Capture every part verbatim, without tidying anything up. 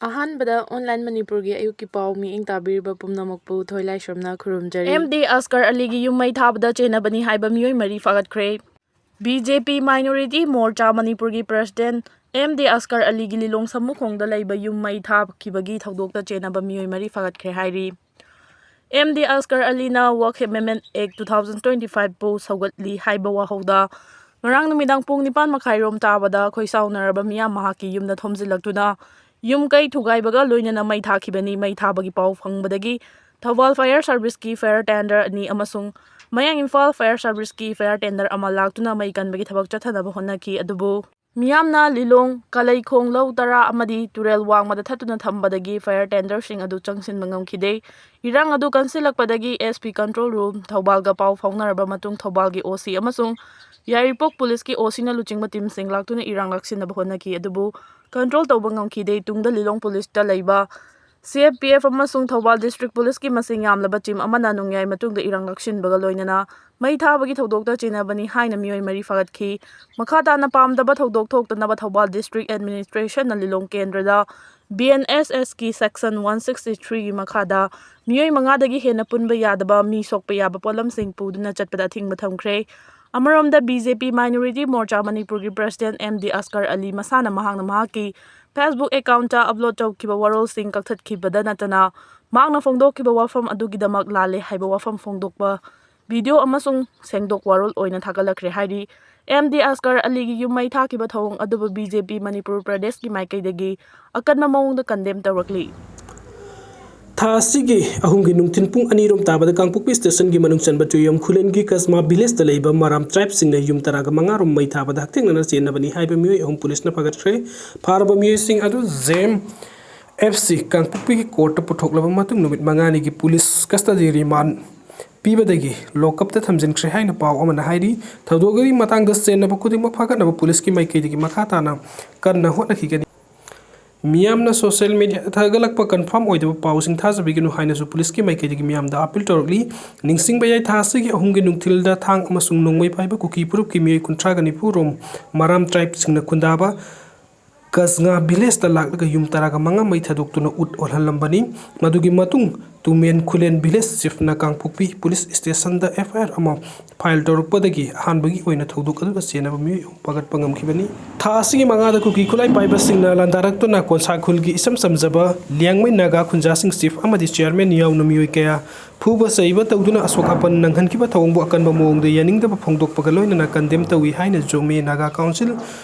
ꯑꯍꯥꯟꯕꯗ ꯑꯣꯟꯂꯥꯏꯟ ꯃꯅꯤꯄꯨꯔꯒꯤ ꯑꯌꯨꯛꯀꯤ ꯄꯥꯎ ꯃꯤꯠꯌꯦꯡ ꯇꯥꯕꯤꯔꯤꯕ ꯄꯨꯝꯅꯃꯛꯄꯨ ꯊꯣꯏ ꯂꯥꯏꯁ꯭ꯔꯝꯅ ꯈꯨꯔꯨꯝꯖꯔꯤ꯫ ꯑꯦꯝ ꯗꯤ ꯑꯁꯀꯔ ꯑꯂꯤꯒꯤ ꯌꯨꯝ ꯃꯩ ꯊꯥꯕꯗ ꯆꯦꯟꯅꯕꯅꯤ ꯍꯥꯏꯕ ꯃꯤꯑꯣꯏ ꯃꯔꯤ ꯐꯥꯒꯠꯈ꯭ꯔꯦ꯫ ꯕꯤ ꯖꯦ ꯄꯤ ꯃꯥꯏꯅꯣꯔꯤꯇꯤ ꯃꯣꯔꯆꯥ ꯃꯅꯤꯄꯨꯔꯒꯤ ꯄ꯭ꯔꯦꯁꯤꯗꯦꯟ ꯑꯦꯝ ꯗꯤ ꯑꯁꯀꯔ ꯑꯂꯤꯒꯤ ꯂꯤꯂꯣꯡ ꯁꯃꯨꯈꯣꯡꯗ ꯂꯩꯕ ꯌꯨꯝ ꯃꯩ ꯊꯥꯈꯤꯕꯒꯤ ꯊꯧꯗꯣꯛꯇ ꯆꯦꯟꯅꯕ ꯃꯤꯑꯣꯏ ꯃꯔꯤ ꯐꯥꯒꯠꯈ꯭ꯔꯦ ꯍꯥꯏꯔꯤ꯫ ꯑꯦꯝ ꯗꯤ ꯑꯁꯀꯔ ꯑꯂꯤꯅ Work Amendment Act two thousand twenty five ꯄꯨ ꯁꯧꯒꯠꯂꯤ ꯍꯥꯏꯕ ꯋꯥꯍꯧꯗ ꯉꯔꯥꯡ ꯅꯨꯃꯤꯗꯥꯡ ꯄꯨꯡ ꯅꯤꯄꯥꯟ ꯃꯈꯥꯏꯔꯣꯝ ꯇꯥꯕꯗ ꯈꯣꯏꯁꯥꯎꯅꯔꯕ ꯃꯤꯌꯥꯝ ꯃꯍꯥꯛꯀꯤ ꯌꯨꯝꯗ ꯊꯣꯝꯖꯤꯜꯂꯛꯇꯨꯅ ꯌꯨꯝ ꯀꯩ ꯊꯨꯒꯥꯏꯕꯒ ꯂꯣꯏꯅꯅ ꯃꯩ ꯊꯥꯈꯤꯕꯅꯤ꯫ ꯃꯩ ꯊꯥꯕꯒꯤ ꯄꯥꯎ ꯐꯪꯕꯗꯒꯤ ꯊꯧꯕꯥꯜ Fire Serviceꯀꯤ fire tender ꯑꯅꯤ ꯑꯃꯁꯨꯡ ꯃꯌꯥꯡ ꯏꯝꯐꯥꯜ Fire Serviceꯀꯤ fire tender ꯑꯃ ꯂꯥꯛꯇꯨꯅ ꯃꯩ ꯀꯟꯕꯒꯤ ꯊꯕꯛ ꯆꯠꯊꯅꯕ ꯍꯣꯠꯅꯈꯤ꯫ ꯑꯗꯨꯕꯨ ꯃꯤꯌꯥꯝꯅ ꯂꯤꯂꯣꯡ, ꯀꯂꯩꯈꯣꯡ ꯂꯧ ꯇꯔꯥ ꯑꯃꯗꯤ ꯇꯨꯔꯦꯜ ꯋꯥꯡꯃꯗ ꯊꯠꯇꯨꯅ ꯊꯝꯕꯗꯒꯤ fire tenderꯁꯤꯡ ꯑꯗꯨ ꯆꯪꯁꯤꯟꯕ ꯉꯝꯈꯤꯗꯦ꯫ ꯏꯔꯥꯡ ꯑꯗꯨ ꯀꯟꯁꯤꯜꯂꯛꯄꯗꯒꯤ S P control room ꯊꯧꯕꯥꯜꯒ ꯄꯥꯎ ꯐꯥꯎꯅꯔꯕ ꯃꯇꯨꯡ ꯊꯧꯕꯥꯜꯒꯤ O C ꯑꯃꯁꯨꯡ ꯌꯥꯏꯔꯤꯄꯣꯛ ꯄꯨꯂꯤꯁꯀꯤ O Cꯅ ꯂꯨꯆꯤꯡꯕ teamꯁꯤꯡ ꯂꯥꯛꯇꯨꯅ ꯏꯔꯥꯡ ꯂꯥꯛꯁꯤꯟꯅꯕ ꯍꯣꯠꯅꯈꯤ꯫ ꯑꯗꯨꯕꯨ control ꯇꯧꯕ ꯉꯝꯈꯤꯗꯦ꯫ ꯇꯨꯡꯗ ꯂꯤꯂꯣꯡ ꯄꯨꯂꯤꯁꯇ ꯂꯩꯕ C F P F ꯑꯃꯁꯨꯡ ꯊꯧꯕꯥꯜ district ꯄꯨꯂꯤꯁꯀꯤ ꯃꯁꯤꯡ ꯌꯥꯝꯂꯕ team ꯑꯃꯅ ꯅꯣꯡꯌꯥꯏ ꯃꯇꯨꯡꯗ ꯏꯔꯥꯡ ꯂꯥꯛꯁꯤꯟꯕꯒ ꯂꯣꯏꯅꯅ ꯃꯩ ꯊꯥꯕꯒꯤ ꯊꯧꯗꯣꯛꯇ ꯆꯦꯟꯅꯕꯅꯤ ꯍꯥꯏꯅ ꯃꯤꯑꯣꯏ ꯃꯔꯤ ꯐꯥꯒꯠꯈꯤ꯫ ꯃꯈꯥ ꯇꯥꯅ ꯄꯥꯝꯗꯕ ꯊꯧꯗꯣꯛ ꯊꯣꯛꯇꯅꯕ ꯊꯧꯕꯥꯜ district administrationꯅ ꯂꯤꯂꯣꯡ ꯀꯦꯟꯗ꯭ꯔꯗ B N S Sꯀꯤ section one sixty threeꯒꯤ ꯃꯈꯥꯗ ꯃꯤꯑꯣꯏ ꯃꯉꯥꯗꯒꯤ ꯍꯦꯟꯅ ꯄꯨꯟꯕ ꯌꯥꯗꯕ, ꯃꯤ ꯁꯣꯛꯄ ꯌꯥꯕ ꯄꯣꯠꯂꯝꯁꯤꯡ ꯄꯨꯗꯨꯅ ꯆꯠꯄꯗ ꯑꯊꯤꯡꯕ ꯊꯝꯈ꯭ꯔꯦ꯫ ꯑꯃꯔꯣꯝꯗ B J P Minority Morcha ꯃꯅꯤꯄꯨꯔꯒꯤ president M D Asghar Ali ꯃꯁꯥꯅ ꯃꯍꯥꯛꯅ ꯃꯍꯥꯛꯀꯤ Facebook accountꯇ upload ꯇꯧꯈꯤꯕ ꯋꯥꯔꯣꯜꯁꯤꯡ ꯀꯛꯊꯠꯈꯤꯕꯗ ꯅꯠꯇꯅ ꯃꯍꯥꯛꯅ ꯐꯣꯡꯗꯣꯛꯈꯤꯕ ꯋꯥꯐꯝ ꯑꯗꯨꯒꯤꯗꯃꯛ ꯂꯥꯜꯂꯦ ꯍꯥꯏꯕ ꯋꯥꯐꯝ ꯐꯣꯡꯗꯣꯛꯄ video ꯑꯃꯁꯨꯡ ꯁꯦꯡꯗꯣꯛ ꯋꯥꯔꯣꯜ ꯑꯣꯏꯅ ꯊꯥꯒꯠꯂꯛꯈ꯭ꯔꯦ ꯍꯥꯏꯔꯤ꯫ M D Asghar Aliꯒꯤ ꯌꯨꯝ ꯃꯩ ꯊꯥꯈꯤꯕ ꯊꯧꯑꯣꯡ ꯑꯗꯨꯕꯨ B J P ꯃꯅꯤꯄꯨꯔ ꯄ꯭ꯔꯗꯦꯁꯀꯤ ꯃꯥꯏꯀꯩꯗꯒꯤ ꯑꯀꯟꯕ ꯃꯑꯣꯡꯗ condemn ꯇꯧꯔꯛꯂꯤ꯫ ꯊꯥ ꯑꯁꯤꯒꯤ ꯑꯍꯨꯝꯒꯤ ꯅꯨꯡꯊꯤꯜ ꯄꯨꯡ ꯑꯅꯤꯔꯣꯝ ꯇꯥꯕꯗ ꯀꯥꯡꯄꯣꯛꯄꯤ stationꯒꯤ ꯃꯅꯨꯡ ꯆꯟꯕ ꯆꯨꯌꯝ ꯈꯨꯂꯦꯟꯒꯤ ꯀꯁꯃꯥ villageꯇ ꯂꯩꯕ ꯃꯔꯥꯝ tribeꯁꯤꯡꯅ ꯌꯨꯝ ꯇꯔꯥꯒ ꯃꯉꯥꯔꯣꯝ ꯃꯩ ꯊꯥꯕꯗ ꯍꯛꯊꯦꯡꯅꯅ ꯆꯦꯟꯅꯕꯅꯤ ꯍꯥꯏꯕ ꯃꯤꯑꯣꯏ ꯑꯍꯨꯝ ꯄꯨꯂꯤꯁꯅ ꯐꯥꯒꯠꯈ꯭ꯔꯦ꯫ ꯐꯥꯔꯕ ꯃꯤꯑꯣꯏꯁꯤꯡ ꯑꯗꯨ J M F C ꯀꯥꯡꯄꯣꯛꯄꯤꯒꯤ courtꯇ ꯄꯨꯊꯣꯛꯂꯕ ꯃꯇꯨꯡ ꯅꯨꯃꯤꯠ ꯃꯉꯥꯅꯤꯒꯤ police custody remand ꯄꯤꯕꯗꯒꯤ lockupꯇ ꯊꯝꯖꯤꯟꯈ꯭ꯔꯦ ꯍꯥꯏꯅ ꯄꯥꯎ ꯑꯃꯅ ꯍꯥꯏꯔꯤ꯫ ꯊꯧꯗꯣꯛ ꯑꯗꯨꯒꯤ ꯃꯇꯥꯡꯗ ꯆꯦꯟꯅꯕ ꯈꯨꯗꯤꯡꯃꯛ ꯐꯥꯒꯠꯅꯕ ꯄꯨꯂꯤꯁꯀꯤ ꯃꯥꯏꯀꯩꯗꯒꯤ ꯃꯈꯥ ꯇꯥꯅ ꯀꯟꯅ ꯍꯣꯠꯅꯈꯤꯒꯅꯤ꯫ ꯃꯤꯌꯥꯝꯅ social mediaꯗ ꯊꯥꯒꯠꯂꯛꯄ confirm ꯑꯣꯏꯗꯕ ꯄꯥꯎꯁꯤꯡ ꯊꯥꯖꯕꯤꯒꯅꯨ ꯍꯥꯏꯅꯁꯨ ꯄꯨꯂꯤꯁꯀꯤ ꯃꯥꯏꯀꯩꯗꯒꯤ ꯃꯤꯌꯥꯝꯗ appeal ꯇꯧꯔꯛꯂꯤ꯫ ꯅꯤꯡꯁꯤꯡꯕ ꯌꯥꯏ, ꯊꯥ ꯑꯁꯤꯒꯤ ꯑꯍꯨꯝꯒꯤ ꯅꯨꯡꯊꯤꯜꯗ ꯊꯥꯡ ꯑꯃꯁꯨꯡ ꯅꯣꯡꯃꯩ ꯄꯥꯏꯕ ꯀꯨꯀꯤ ꯐꯨꯔꯨꯞꯀꯤ ꯃꯤꯑꯣꯏ ꯀꯨꯟꯊ꯭ꯔꯥꯒ ꯅꯤꯐꯨ ꯔꯣꯝ ꯃꯔꯥꯝ tribeꯁꯤꯡꯅ ꯈꯨꯟꯗꯥꯕ ꯀꯁꯉꯥ ꯚꯤꯂꯦꯖꯇ ꯂꯥꯛꯂꯒ ꯌꯨꯝ ꯇꯔꯥꯒ ꯃꯉꯥ ꯃꯩ ꯊꯥꯗꯣꯛꯇꯨꯅ ꯎꯠ ꯑꯣꯜꯍꯜꯂꯝꯕꯅꯤ꯫ ꯃꯗꯨꯒꯤ ꯃꯇꯨꯡ ꯇꯨꯃꯦꯟ ꯈꯨꯂꯦꯟ ꯚꯤꯂꯦꯖ ꯆꯤꯐꯅ ꯀꯥꯡꯄꯣꯛꯄꯤ ꯄꯨꯂꯤꯁ ꯁ꯭ꯇꯦꯁꯟꯗ ꯑꯦꯐ ꯑꯥꯏ ꯑꯥꯔ ꯑꯃ ꯐꯥꯏꯜ ꯇꯧꯔꯛꯄꯗꯒꯤ ꯑꯍꯥꯟꯕꯒꯤ ꯑꯣꯏꯅ ꯊꯧꯗꯣꯛ ꯑꯗꯨꯗ ꯆꯦꯟꯅꯕ ꯃꯤꯑꯣꯏ ꯑꯍꯨꯝ ꯐꯥꯒꯠꯄ ꯉꯝꯈꯤꯕꯅꯤ꯫ ꯊꯥ ꯑꯁꯤꯒꯤ ꯃꯉꯥꯗ ꯀꯨꯀꯤ ꯈꯨꯠꯂꯥꯏ ꯄꯥꯏꯕꯁꯤꯡꯅ ꯂꯥꯟꯗꯥꯔꯛꯇꯨꯅ ꯀꯣꯟꯁꯥ ꯈꯨꯜꯒꯤ ꯏꯆꯝ ꯆꯝꯖꯕ ꯂꯤꯌꯥꯡꯃꯩ ꯅꯥꯒꯥ ꯈꯨꯟꯖꯥꯁꯤꯡ ꯆꯤꯐ ꯑꯃꯗꯤ ꯆꯤꯌꯥꯔꯃꯦꯟ ꯌꯥꯎꯅ ꯃꯤꯑꯣꯏ ꯀꯌꯥ ꯐꯨꯕ ꯆꯩꯕ ꯇꯧꯗꯨꯅ ꯑꯁꯣꯛ ꯑꯄꯟ ꯅꯪꯍꯟꯈꯤꯕ ꯊꯧꯑꯣꯡꯕꯨ ꯑꯀꯟꯕ ꯃꯑꯣꯡꯗ ꯌꯥꯅꯤꯡꯗꯕ ꯐꯣꯡꯗꯣꯛꯄꯒ ꯂꯣꯏꯅꯅ ꯀꯟꯗꯦꯝ ꯇꯧꯏ ꯍꯥꯏꯅ ꯖꯣꯃꯦ ꯅꯥꯒꯥ ꯀꯥꯎꯟꯁꯤꯜ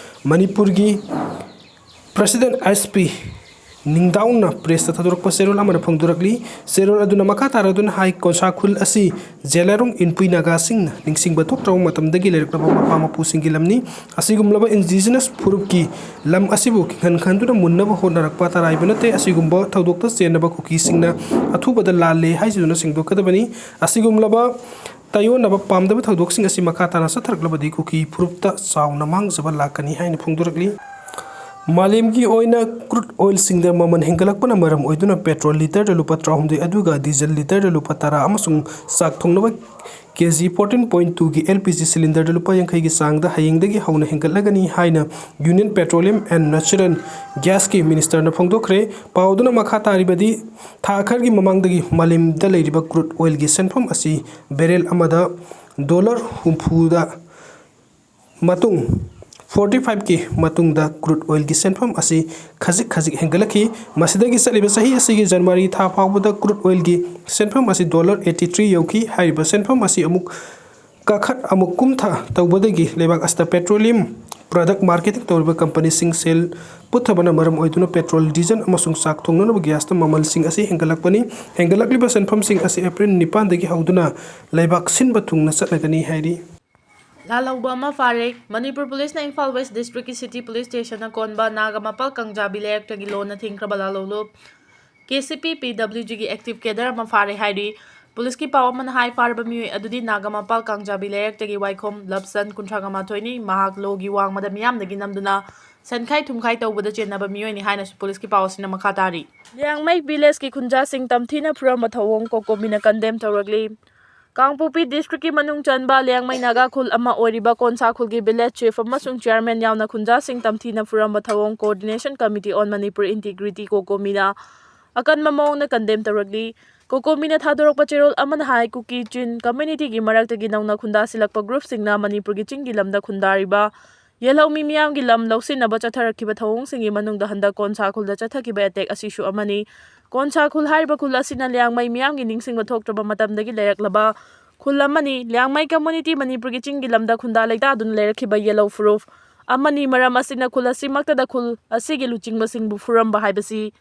ꯃꯅꯤꯄꯨꯔꯒꯤ ꯄ꯭ꯔꯁꯤꯗꯦꯟ ꯑꯦꯁ ꯄꯤ ꯅꯤꯡꯗꯥꯎꯅ ꯄ꯭ꯔꯦꯁꯇ ꯊꯥꯗꯣꯔꯛꯄ ꯆꯦꯔꯣꯜ ꯑꯃꯅ ꯐꯣꯡꯗꯣꯔꯛꯂꯤ꯫ ꯆꯦꯔꯣꯜ ꯑꯗꯨꯅ ꯃꯈꯥ ꯇꯥꯔꯗꯨꯅ ꯍꯥꯏ, ꯀꯣꯟꯁꯥ ꯈꯨꯜ ꯑꯁꯤ ꯖꯦꯂꯥꯔꯣꯡ ꯏꯟꯄꯨꯏ ꯅꯥꯒꯥꯁꯤꯡꯅ ꯅꯤꯡꯁꯤꯡꯕ ꯊꯣꯛꯇ꯭ꯔꯕ ꯃꯇꯝꯗꯒꯤ ꯂꯩꯔꯛꯂꯕ ꯃꯄꯥ ꯃꯄꯨꯁꯤꯡꯒꯤ ꯂꯝꯅꯤ꯫ ꯑꯁꯤꯒꯨꯝꯂꯕ ꯏꯟꯗꯤꯖꯤꯅꯁ ꯐꯨꯔꯨꯞꯀꯤ ꯂꯝ ꯑꯁꯤꯕꯨ ꯀꯤꯡꯍꯟ ꯈꯟꯗꯨꯅ ꯃꯨꯟꯅꯕ ꯍꯣꯠꯅꯔꯛꯄ ꯑꯔꯥꯏꯕ ꯅꯠꯇꯦ꯫ ꯑꯁꯤꯒꯨꯝꯕ ꯊꯧꯗꯣꯛꯇ ꯆꯦꯟꯅꯕ ꯀꯨꯀꯤꯁꯤꯡꯅ ꯑꯊꯨꯕꯗ ꯂꯥꯜꯂꯦ ꯍꯥꯏꯖꯗꯨꯅ ꯁꯦꯡꯗꯣꯛꯀꯗꯕꯅꯤ꯫ ꯑꯁꯤꯒꯨꯝꯂꯕ ꯇꯥꯏꯑꯣꯟꯅꯕ ꯄꯥꯝꯗꯕ ꯊꯧꯗꯣꯛꯁꯤꯡ ꯑꯁꯤ ꯃꯈꯥ ꯇꯥꯅ ꯆꯠꯊꯔꯛꯂꯕꯗꯤ ꯀꯨꯀꯤ ꯐꯨꯔꯨꯞꯇ ꯆꯥꯎꯅ ꯃꯥꯡꯖꯕ ꯂꯥꯛꯀꯅꯤ ꯍꯥꯏꯅ ꯐꯣꯡꯗꯣꯔꯛꯂꯤ꯫ ꯃꯥꯂꯦꯝꯒꯤ ꯑꯣꯏꯅ ꯀ꯭ꯔꯨꯗ ꯑꯣꯏꯜꯁꯤꯡꯗ ꯃꯃꯜ ꯍꯦꯟꯒꯠꯂꯛꯄꯅ ꯃꯔꯝ ꯑꯣꯏꯗꯨꯅ ꯄꯦꯇ꯭ꯔꯣꯜ ꯂꯤꯇꯔꯗ ꯂꯨꯄꯥ ꯇꯔꯥꯍꯨꯝꯗꯣꯏ ꯑꯗꯨꯒ ꯗꯤꯖꯜ ꯂꯤꯇꯔꯗ ꯂꯨꯄꯥ ꯇꯔꯥ ꯑꯃꯁꯨꯡ ꯆꯥꯛ ꯊꯣꯡꯅꯕ ꯀꯦ ꯖꯤ ꯐꯣꯔꯇꯤꯟ ꯄꯣꯏꯟ ꯇꯨꯒꯤ ꯑꯦꯜ ꯄꯤ ꯖꯤ ꯁꯤꯂꯤꯟꯗꯔꯗ ꯂꯨꯄꯥ ꯌꯥꯡꯈꯩꯒꯤ ꯆꯥꯡꯗ ꯍꯌꯦꯡꯗꯒꯤ ꯍꯧꯅ ꯍꯦꯟꯒꯠꯂꯒꯅꯤ ꯍꯥꯏꯅ ꯌꯨꯅꯤꯌꯟ ꯄꯦꯇ꯭ꯔꯣꯂꯤꯌꯝ ꯑꯦꯟ ꯅꯦꯆꯔꯦꯜ ꯒ꯭ꯌꯥꯁꯀꯤ ꯃꯤꯅꯤꯁꯇꯔꯅ ꯐꯣꯡꯗꯣꯛꯈ꯭ꯔꯦ꯫ ꯄꯥꯎ ꯑꯗꯨꯅ ꯃꯈꯥ ꯇꯥꯔꯤꯕꯗꯤ, ꯊꯥ ꯈꯔꯒꯤ ꯃꯃꯥꯡꯗꯒꯤ ꯃꯥꯂꯦꯝꯗ ꯂꯩꯔꯤꯕ ꯀ꯭ꯔꯨꯗ ꯑꯣꯏꯜꯒꯤ ꯁꯦꯟꯐꯝ ꯑꯁꯤ ꯕꯦꯔꯦꯜ ꯑꯃꯗ ꯗꯣꯂꯔ ꯍꯨꯝꯐꯨꯗ ꯃꯇꯨꯡ ꯐꯣꯔꯇꯤ ꯐꯥꯏꯚꯀꯤ ꯃꯇꯨꯡꯗ ꯀ꯭ꯔꯨꯗ ꯑꯣꯏꯜꯒꯤ ꯁꯦꯟꯐꯝ ꯑꯁꯤ ꯈꯖꯤꯛ ꯈꯖꯤꯛ ꯍꯦꯟꯒꯠꯂꯛꯈꯤ꯫ ꯃꯁꯤꯗꯒꯤ ꯆꯠꯂꯤꯕ ꯆꯍꯤ ꯑꯁꯤꯒꯤ ꯖꯅꯋꯥꯔꯤ ꯊꯥ ꯐꯥꯎꯕꯗ ꯀ꯭ꯔꯨꯗ ꯑꯣꯏꯜꯒꯤ ꯁꯦꯟꯐꯝ ꯑꯁꯤ ꯗꯣꯂꯔ ꯑꯩꯠꯇꯤ ꯊ꯭ꯔꯤ ꯌꯧꯈꯤ꯫ ꯍꯥꯏꯔꯤꯕ ꯁꯦꯟꯐꯝ ꯑꯁꯤ ꯑꯃꯨꯛ ꯀꯥꯈꯠ ꯑꯃꯨꯛ ꯀꯨꯝꯊ ꯇꯧꯕꯗꯒꯤ ꯂꯩꯕꯥꯛ ꯑꯁꯤꯗ ꯄꯦꯇ꯭ꯔꯣꯂꯤꯌꯝ ꯄ꯭ꯔꯗꯛ ꯃꯥꯔꯀꯦꯇꯤꯡ ꯇꯧꯔꯤꯕ ꯀꯝꯄꯅꯤꯁꯤꯡ ꯁꯦꯜ ꯄꯨꯊꯕꯅ ꯃꯔꯝ ꯑꯣꯏꯗꯨꯅ ꯄꯦꯇ꯭ꯔꯣꯜ, ꯗꯤꯖꯜ ꯑꯃꯁꯨꯡ ꯆꯥꯛ ꯊꯣꯡꯅꯅꯕ ꯒ꯭ꯌꯥꯁꯇ ꯃꯃꯜꯁꯤꯡ ꯑꯁꯤ ꯍꯦꯟꯒꯠꯂꯛꯄꯅꯤ꯫ ꯍꯦꯟꯒꯠꯂꯛꯂꯤꯕ ꯁꯦꯟꯐꯝꯁꯤꯡ ꯑꯁꯤ ꯑꯦꯄ꯭ꯔꯤꯜ ꯅꯤꯄꯥꯟꯗꯒꯤ ꯍꯧꯗꯨꯅ ꯂꯩꯕꯥꯛ ꯁꯤꯟꯕ ꯊꯨꯡꯅ ꯆꯠꯅꯒꯅꯤ ꯍꯥꯏꯔꯤ꯫ ꯂꯥꯜꯍꯧꯕ ꯑꯃ ꯐꯥꯔꯦ꯫ ꯃꯅꯤꯄꯨꯔ ꯄꯨꯂꯤꯁꯅ ꯏꯝꯐꯥꯜ ꯋꯦꯁ ꯗꯤꯁꯇ꯭ꯔꯤꯛꯀꯤ ꯁꯤꯇꯤ ꯄꯨꯂꯤꯁ ꯁ꯭ꯇꯦꯁꯟꯅ ꯀꯣꯟꯕ ꯅꯥꯒꯥꯃꯄꯥꯜ ꯀꯥꯡꯖꯥꯕꯤ ꯂꯩꯔꯛꯇꯒꯤ ꯂꯣꯟꯅ ꯊꯤꯡꯈ꯭ꯔꯕ ꯂꯥꯜꯍꯧꯂꯨꯞ ꯀꯦ ꯁꯤ ꯄꯤ ꯄꯤ ꯗꯕ꯭ꯂꯤꯎ ꯖꯤꯒꯤ ꯑꯦꯛꯇꯤꯚ ꯀꯦꯗꯔ ꯑꯃ ꯐꯥꯔꯦ ꯍꯥꯏꯔꯤ꯫ ꯄꯨꯂꯤꯁꯀꯤ ꯄꯥꯎ ꯑꯃꯅ ꯍꯥꯏ, ꯐꯥꯔꯕ ꯃꯤꯑꯣꯏ ꯑꯗꯨꯗꯤ ꯅꯥꯒꯥꯃꯄꯥꯜ ꯀꯥꯡꯖꯥꯕꯤ ꯂꯩꯔꯛꯇꯒꯤ ꯋꯥꯏꯈꯣꯝ ꯂꯞꯁꯟ, ꯀꯨꯟꯊ꯭ꯔꯥꯒ ꯃꯥꯊꯣꯏꯅꯤ꯫ ꯃꯍꯥꯛ ꯂꯣꯒꯤ ꯋꯥꯡꯃꯗ ꯃꯤꯌꯥꯝꯗꯒꯤ ꯅꯝꯗꯨꯅ ꯁꯦꯟꯈꯥꯏ ꯊꯨꯝꯈꯥꯏ ꯇꯧꯕꯗ ꯆꯦꯟꯅꯕ ꯃꯤꯑꯣꯏꯅꯤ ꯍꯥꯏꯅꯁꯨ ꯄꯨꯂꯤꯁꯀꯤ ꯄꯥꯎ ꯑꯁꯤꯅ ꯃꯈꯥ ꯇꯥꯔꯤ꯫ ꯂꯤꯌꯥꯡꯃꯩ ꯚꯤꯂꯦꯖꯀꯤ ꯈꯨꯟꯖꯥꯁꯤꯡ ꯇꯝꯊꯤꯅ ꯐꯨꯔꯝꯕ ꯊꯧꯑꯣꯡ ꯀꯣꯀꯣꯃꯤꯅ ꯀꯟꯗꯦꯝ ꯇꯧꯔꯛꯂꯤ꯫ ꯀꯥꯡꯄꯣꯛꯄꯤ ꯗꯤꯁꯇ꯭ꯔꯤꯛꯀꯤ ꯃꯅꯨꯡ ꯆꯟꯕ ꯂꯤꯌꯥꯡꯃꯩ ꯅꯥꯒꯥ ꯈꯨꯜ ꯑꯃ ꯑꯣꯏꯔꯤꯕ ꯀꯣꯟꯁꯥ ꯈꯨꯜꯒꯤ ꯚꯤꯂꯦꯖ ꯆꯤꯐ ꯑꯃꯁꯨꯡ ꯆꯤꯌꯥꯔꯃꯦꯟ ꯌꯥꯎꯅ ꯈꯨꯟꯖꯥꯁꯤꯡ ꯇꯝꯊꯤꯅ ꯐꯨꯔꯝꯕ ꯊꯧꯑꯣꯡ Coordination Committee on Manipur Integrity, ꯀꯣꯀꯣꯃꯤꯅ ꯑꯀꯟꯕ ꯃꯑꯣꯡꯗ ꯀꯟꯗꯦꯝ ꯇꯧꯔꯛꯂꯤ꯫ ꯀꯣꯀꯣꯃꯤꯅ ꯊꯥꯗꯣꯔꯛꯄ ꯆꯦꯔꯣꯜ ꯑꯃꯅ ꯍꯥꯏ, ꯀꯨꯀꯤ ꯆꯤꯟ ꯀꯝꯃ꯭ꯌꯨꯅꯤꯇꯤꯒꯤ ꯃꯔꯛꯇꯒꯤ ꯅꯧꯅ ꯈꯨꯟꯗꯥꯁꯤꯜꯂꯛꯄ ꯒ꯭ꯔꯨꯞꯁꯤꯡꯅ ꯃꯅꯤꯄꯨꯔꯒꯤ ꯆꯤꯡꯒꯤ ꯂꯝꯗ ꯈꯨꯟꯗꯥꯔꯤꯕ ꯌꯦꯜꯍꯧꯃꯤ ꯃꯤꯌꯥꯝꯒꯤ ꯂꯝ ꯂꯧꯁꯤꯟꯅꯕ ꯆꯠꯊꯔꯛꯈꯤꯕ ꯊꯧꯑꯣꯡꯁꯤꯡꯒꯤ ꯃꯅꯨꯡꯗ ꯍꯟꯗꯛ ꯀꯣꯟꯁꯥ ꯈꯨꯜꯗ ꯆꯠꯊꯈꯤꯕ ꯑꯦꯇꯦꯛ ꯑꯁꯤꯁꯨ ꯑꯃꯅꯤ꯫ ꯀꯣꯟꯁꯥ ꯈꯨꯜ ꯍꯥꯏꯔꯤꯕ ꯈꯨꯜ ꯑꯁꯤꯅ ꯂꯤꯌꯥꯡꯃꯩ ꯃꯤꯌꯥꯝꯒꯤ ꯅꯤꯡꯁꯤꯡꯕ ꯊꯣꯛꯇ꯭ꯔꯕ ꯃꯇꯝꯗꯒꯤ ꯂꯩꯔꯛꯂꯕ ꯈꯨꯜ ꯑꯃꯅꯤ꯫ ꯂꯤꯌꯥꯡꯃꯩ ꯀꯝꯃ꯭ꯌꯨꯅꯤꯇꯤ ꯃꯅꯤꯄꯨꯔꯒꯤ ꯆꯤꯡꯒꯤ ꯂꯝꯗ ꯈꯨꯟꯗꯥ ꯂꯩꯇꯥꯗꯨꯅ ꯂꯩꯔꯛꯈꯤꯕ ꯌꯦꯜꯍꯧ ꯐꯨꯔꯨꯞ ꯑꯃꯅꯤ꯫ ꯃꯔꯝ ꯑꯁꯤꯅ ꯈꯨꯜ ꯑꯁꯤꯃꯛꯇꯗ ꯈꯨꯜ ꯑꯁꯤꯒꯤ ꯂꯨꯆꯤꯡꯕꯁꯤꯡꯕꯨ ꯐꯨꯔꯝꯕ ꯍꯥꯏꯕꯁꯤ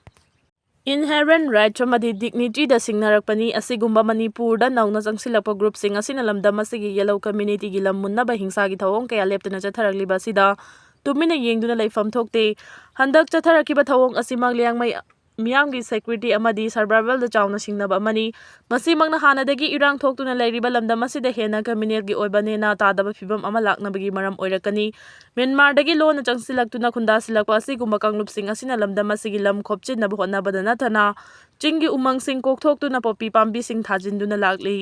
inherent rights ꯑꯃꯗꯤ dignityꯗ ꯁꯤꯡꯅꯔꯛꯄꯅꯤ꯫ ꯑꯁꯤꯒꯨꯝꯕ ꯃꯅꯤꯄꯨꯔꯗ ꯅꯧꯅ ꯆꯪꯁꯤꯜꯂꯛꯄ ꯒ꯭ꯔꯨꯞꯁꯤꯡ ꯑꯁꯤꯅ ꯂꯝꯗꯝ ꯑꯁꯤꯒꯤ ꯌꯦꯜꯍꯧ ꯀꯝꯃ꯭ꯌꯨꯅꯤꯇꯤꯒꯤ ꯂꯝ ꯃꯨꯟꯅꯕ ꯍꯤꯡꯁꯥꯒꯤ ꯊꯧꯑꯣꯡ ꯀꯌꯥ ꯂꯦꯞꯇꯅ ꯆꯠꯊꯔꯛꯂꯤꯕ ꯑꯁꯤꯗ ꯇꯨꯃꯤꯟꯅ ꯌꯦꯡꯗꯨꯅ ꯂꯩꯐꯝ ꯊꯣꯛꯇꯦ꯫ ꯍꯟꯗꯛ ꯆꯠꯊꯔꯛꯈꯤꯕ ꯊꯧꯑꯣꯡ ꯑꯁꯤꯃꯛ ꯂꯤꯌꯥꯡꯃꯩ ꯃꯤꯌꯥꯝꯒꯤ security ꯑꯃꯗꯤ survivalꯗ ꯆꯥꯎꯅ ꯁꯤꯡꯅꯕ ꯑꯃꯅꯤ꯫ ꯃꯁꯤꯃꯛꯅ ꯍꯥꯟꯅꯗꯒꯤ ꯏꯔꯥꯡ ꯊꯣꯛꯇꯨꯅ ꯂꯩꯔꯤꯕ ꯂꯝꯗꯝ ꯑꯁꯤꯗ ꯍꯦꯟꯅ communalꯒꯤ ꯑꯣꯏꯕ ꯅꯦꯅꯥ ꯇꯥꯗꯕ ꯐꯤꯚꯝ ꯑꯃ ꯂꯥꯛꯅꯕꯒꯤ ꯃꯔꯝ ꯑꯣꯏꯔꯛꯀꯅꯤ꯫ ꯃ꯭ꯌꯥꯟꯃꯥꯔꯗꯒꯤ ꯂꯣꯟꯅ ꯆꯪꯁꯤꯜꯂꯛꯇꯨꯅ ꯈꯨꯟꯗꯥꯁꯤꯜꯂꯛꯄ ꯑꯁꯤꯒꯨꯝꯕ ꯀꯥꯡꯂꯨꯞꯁꯤꯡ ꯑꯁꯤꯅ ꯂꯝꯗꯝ ꯑꯁꯤꯒꯤ ꯂꯝ ꯈꯣꯞꯆꯤꯟꯅꯕ ꯍꯣꯠꯅꯕꯗ ꯅꯠꯇꯅ ꯆꯤꯡꯒꯤ ꯎꯃꯪꯁꯤꯡ ꯀꯣꯛꯊꯣꯛꯇꯨꯅ ꯄꯣꯄꯤ ꯄꯥꯝꯕꯤꯁꯤꯡ ꯊꯥꯖꯤꯟꯗꯨꯅ ꯂꯥꯛꯂꯤ꯫